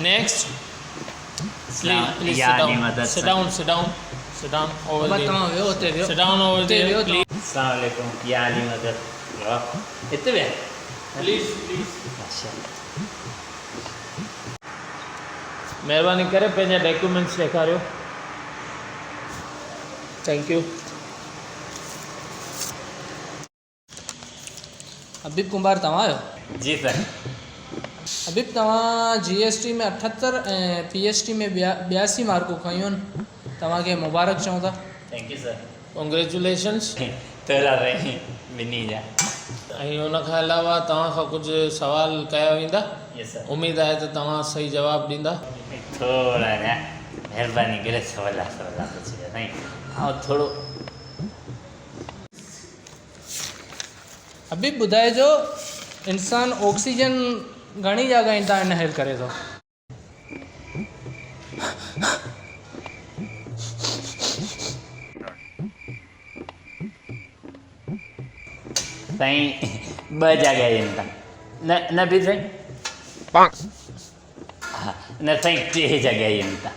Next please please sit down sit down sit down sit down over بابا توهان ويهو اتي ويهو سٽ ڊائون اوور اتي there ويهو پليز. اسلام عليڪم يا علي مدد بابا اتي ويهه. Please please. اچھا. مهرباني ڪري پنهنجا ڊاڪيومينٽس ڏيکاريو. Thank you. حبيب ڪنڀار توهان آهيو؟ جي سر. حبيب توهان جي S T ۾ 78 ۽ P S T ۾ 82 مارڪون کنيون آهن توهان کي مبارڪ چئون ٿا. Thank you sir. Congratulations. ٿورا سائين ٻنهي جا. ۽ ان کان علاوه توهان کان ڪجهه سوال ڪيا ويندا. Yes sir. اميد آهي ته توهان صحيح جواب ڏيندا. ٿورا اڃا مهرباني ڪري سولا سولا پڇجو سائين آئون ٿورو. حبيب ٻڌائجو انسان آڪسيجن گهڻي جاڳائين تان انهيل ڪري ٿو. سائين ٻه جاڳائين تان نه نه به سائين ها نه سائين ٽي جاڳائين تان.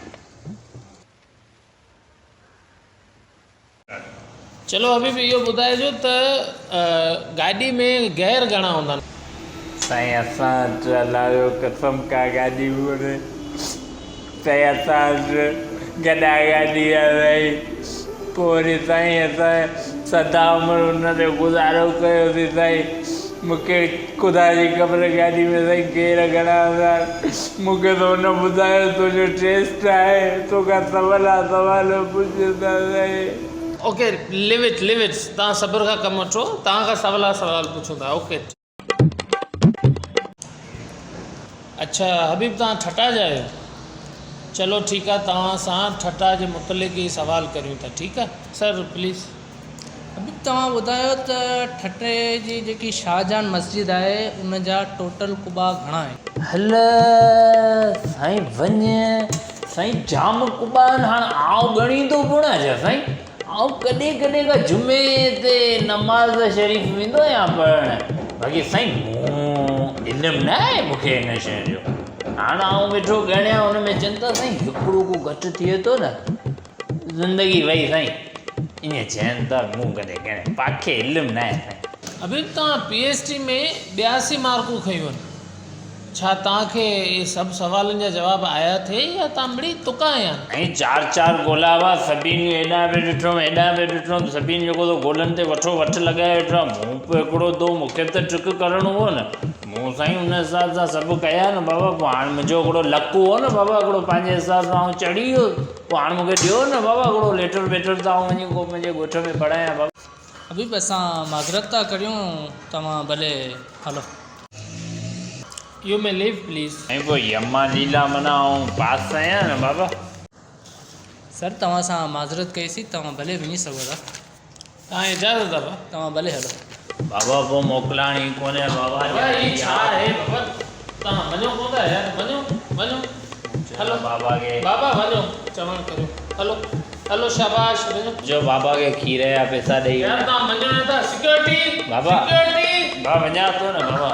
چلو حبيب اهو ٻڌائجو ته گاڏي ۾ گيئر گهڻا هوندا آهن؟ سائين اسان وٽ الله جو قسم ڪا گاڏي ڪونهي سائين اسان وٽ گڏا گاڏي آ سائين پوء وري سائين اسان سدا عمر ان تي گذارو ڪيوسين سائين مونکي خدا جي خبر گاڏي ۾ سائين گير گهڻا هوندا آهن مونکي ته هن ٻڌايو تنهنجو ٽيسٽ آهي توکان سولا سوال پڇن ٿا سائين. Okay leave it leave it توهان صبر کان ڪم وٺو توهان کان سولا سوال پڇون ٿا اوڪي. اڇا حبيب توهان ٺٽا جا آهيو چلو ٺيڪ آهي توهان سان ٺٽا جي متعلق ئي سوال ڪريون ٿا ٺيڪ آهي سر پليز. حبيب توهان ٻڌايو ته ٺٽي جي جيڪي شاهجهان مسجد آهي ان جا ٽوٽل قبا گهڻا آهن؟ هل سائين وڃ سائين جام قبا آهن هاڻ آئون ڳڻيندو به نه آهيان سائين آئون ڪڏهن ڪڏهن ڪا جمعي تي نماز شريف ويندو آهيان پڙهڻ باقي سائين مون علم نه آهي مون کي هن شيء جو هاڻ آئون ويٺو ڳڻيان ان ۾ چون ٿا سائين هڪڙو ڪو گهٽ ٿئي ٿو نه زندگي وئي سائين ائين چين ٿا مون ڪڏهن ڪنهن پاکي علم ناهي سائين. حبيب توهان پي ايس ٽي ۾ 82 مارڪون کنيون آهن ڇا توهان کي اهي سڀ سوالن جا جواب آيا ٿي يا توهان مڙئي تڪا هنيا آهن. سائين چار چار گولا هئا سڀني جو هيڏانهن به ڏٺم هيڏانهن به ڏٺم سڀني جيڪو سو گولن تي وٺو وٺ لڳائي ويٺو آهي مون به هڪڙو دو مون کي به ته ٽرڪ ڪرڻو هو نه مون سائين ان حساب سان سڀ ڪيا نه بابا پوء هاڻ منهنجو هڪڙو لڪ هو نه بابا هڪڙو پنهنجي حساب سان آئون چڙهي ويس پوء هاڻ مون کي ڏيو نه بابا هڪڙو ليٽر ويٽر ته آئون وڃي ڪو پنهنجي ڳوٺ ۾ پڙهايان بابا. حبيب اسان معذرت ٿا ڪريون توهان ڀلي هلو. You me leave please. سائين پوء يما ليلا معنيٰ آئون پاس آهيان نه بابا. سر توهان سان معذرت ڪئي سين توهان ڀلي وڃي سگهو ٿا. توهان اجازت آ بابا. توهان ڀلي هلو. بابا پوء موڪلاڻي ڪونهي بابا بابا هي ڇا آهي بابا توهان وڃو ڪونه ٿا يار وڃو وڃو هلو بابا کي بابا وڃو چوڻ ڪريو هلو هلو شاباش وڃو. جو بابا کي کير جا پئسا ڏئي يار توهان مڃو نه ٿا سيڪيورٽي بابا سيڪيورٽي بابا وڃان ٿو نه بابا.